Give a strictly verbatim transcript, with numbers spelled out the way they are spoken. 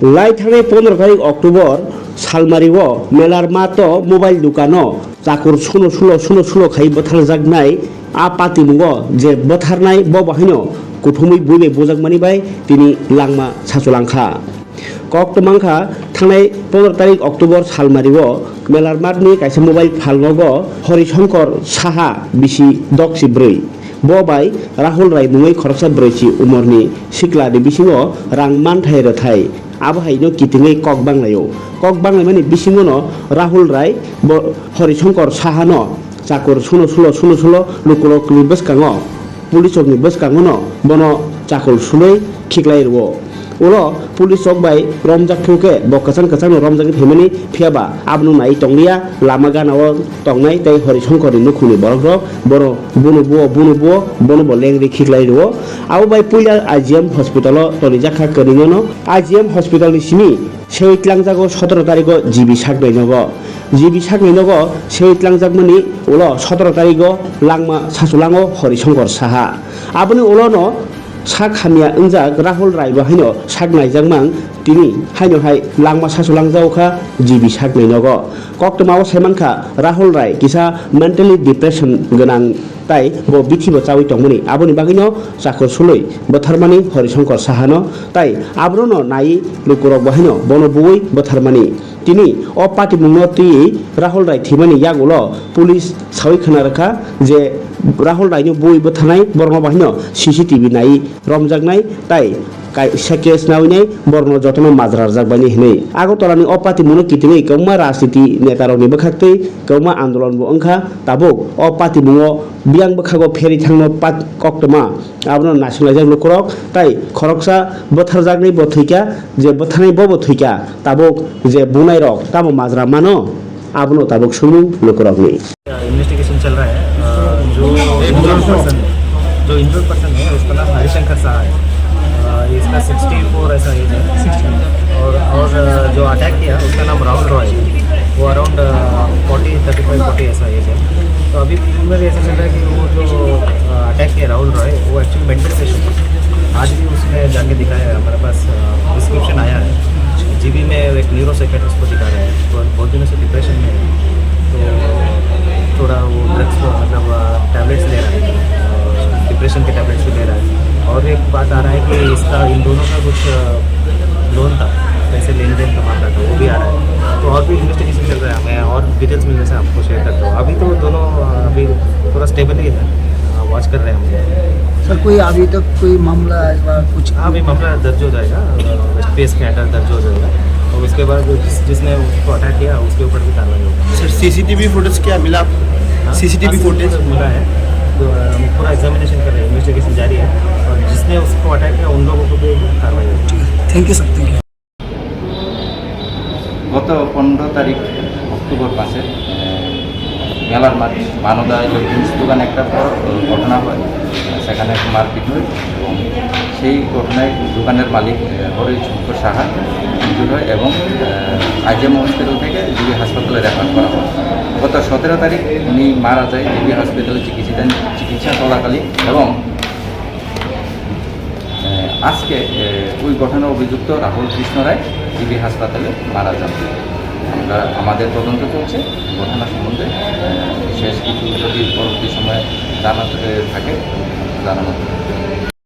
Lai thangnai pondro tarik October salmari o melar mato mobile dukano chakur suno sulo suno sulo khai bwtharjaknai a patimungo je bwtharnai bo bahaino kuthumwi buini bujakmani bai tini langma sasulangkha. Kok twmangkha thangnai pondro tarik October salmari o melar matni kaisa mobile phalnogo Horisongkor Saha bisi doksi bwrwi. Bo bai Rahul Rai mungwi khoroksa brwichi umorni siklani bisingo rang manthai rwthai. Abo haino kitingwi kok banglaio. Kok banglaimani bisingono Rahul Rai bo Horisongkor Sahano chakur suno sulo suno sulo lukurokni bwskango, pulisrokni bwskangono bono chakur sulwi khiklai rwo. Ulo police rok bai romjak phuru khe bo kwchang kwchangno romjagwi phaimani, phiya ba abono nai tongliya, lama gana o tongnai tei Horisongkorni nukhungni borok rok bono bunu buo bunu buo bono bo lengri khiklai rwo. Abo bai puila I G M hospital o tonijak kha kwrwino no. I G M hospital ni simi sewi tlangjago sotoro tarigo G B saknai nogo. G B saknai nogo sewi tlangjakmani ulo sotoro tarigo langma sachulango Horisongkor Saha. Aboni ulo no sak hamya wngjak Rahul Rai bo haino sak naijak mang, tini haino hai langma sasu langjao kha G B saknai nogo. Koktwma o sai mankha Rahul Rai kisa mentally depression gwnang tai bo bithi bo chawi tongmani, aboni bagwino chakur sulwi bwtharmani Horisongkor Sahano tai abrono nai lukurok bo haino bono buwi bwtharmani. Tini o patimungno twiwi Rahul Rai thwimani yagulo police sawi khna rwkha je Rahul Raino bui bwtharnai borokno bahaino C C T V nai romjaknai tai kaisa case nawi nai borokno jotono majra rwjakbaini hinwi. Agartala ni o patimungno kitingwi kwbangma rajniti netarokni bwkhaktwi kwbangma andolon bo wngkha. Tabuk o patimungo biyang bwkhago pherwi thangno pat koktwma abono naisinglaijak lukurok tai khoroksa bwtharjaknai bo thwikha, je bwtharnai bobo thwikha, tabuk je bunai rok tamo majra mano, abono tabuk sumung lukurokni. Investigation चल रहा है। अ, जो injured person, जो injured person है, उसका नाम हरिशंकर शाह है। अ, इसका सिक्सटी फ़ोर ऐसा एज है। और, और, अ, जो अटैक किया, उसका नाम राहुल रॉय है। वो अराउंड, अ, फ़ोर्टी, थर्टी फ़ाइव, फ़ोर्टी ऐसा एज है। तो अभी फिलहाल ऐसा चल रहा है कि वो जो, अ, अटैक किया राहुल रॉय, वो एक्चुअली मेंटल पेशेंट है। आज भी उसने जाके दिखाया है, हमारे पास, अ, प्रिस्क्रिप्शन आया है। जीबी में एक न्यूरोसाइकियाट्रिस्ट को दिखा रहे हैं, तो बहुत दिनों से डिप्रेशन में है। तो थोड़ा वो ड्रग्स को, मतलब, अ, टैबलेट्स ले रहा है, अ, डिप्रेशन के टैबलेट्स भी ले रहा है। और एक बात आ रहा है कि इसका, इन दोनों का कुछ, अ, लोन था, पैसे लेन देन का मामला था, वो भी आ रहा है। तो और भी इन्वेस्टिगेशन चल रहा है, हमें और डिटेल्स मिलने से आपको शेयर करता हूँ। अभी तो दोनों, अ, अभी थोड़ा स्टेबल ही है, अ, वॉच कर रहे हैं हम। सर, कोई अभी तक कोई मामला या कुछ? हाँ, अभी मामला दर्ज हो जाएगा, अ, वेस्ट पीएस के अंडर दर्ज हो जाएगा। और उसके बाद जिस, जिसने उसको अटैक किया, उसके ऊपर भी कार्रवाई होगी। सर, सीसीटीवी फुटेज क्या मिला आपको? हाँ, सीसीटीवी हाँ, फुटेज? फुटेज मिला है। तो, अ, हम पूरा एग्जामिनेशन कर रहे हैं, इन्वेस्टिगेशन जारी है। और जिसने उसको अटैक किया, उन लोगों को भी कार्रवाई होगी। ठीक है, thank you sir, thank you. গত পনেরো তারিখ অক্টোবর মাসে, আহ, মেলার মাঠ মানদা ইলেকট্রনিক্স দোকানে একটা বড়, আহ, ঘটনা হয়। সেখানে একটা মারপিট হয় এবং সেই ঘটনায় দোকানের মালিক, আহ, হরি শঙ্কর সাহা ইনজুর্ড হয় এবং, আহ, আইজিএম হসপিটাল থেকে জিবি হাসপাতালে রেফার করা হয়। গত সতেরো তারিখ উনি মারা যায় জিবি হসপিটালে চিকিৎসাধীন, চিকিৎসা চলাকালীন এবং আহ, আজকে, আহ, ওই ঘটনার অভিযুক্ত রাহুল কৃষ্ণ রায় জিবি হাসপাতালে মারা যান। আমরা, আমাদের তদন্ত চলছে ঘটনা সম্বন্ধে। আহ, বিশেষ কিছু যদি পরবর্তী সময়ে জানা, আহ, থাকে, জানানো হবে।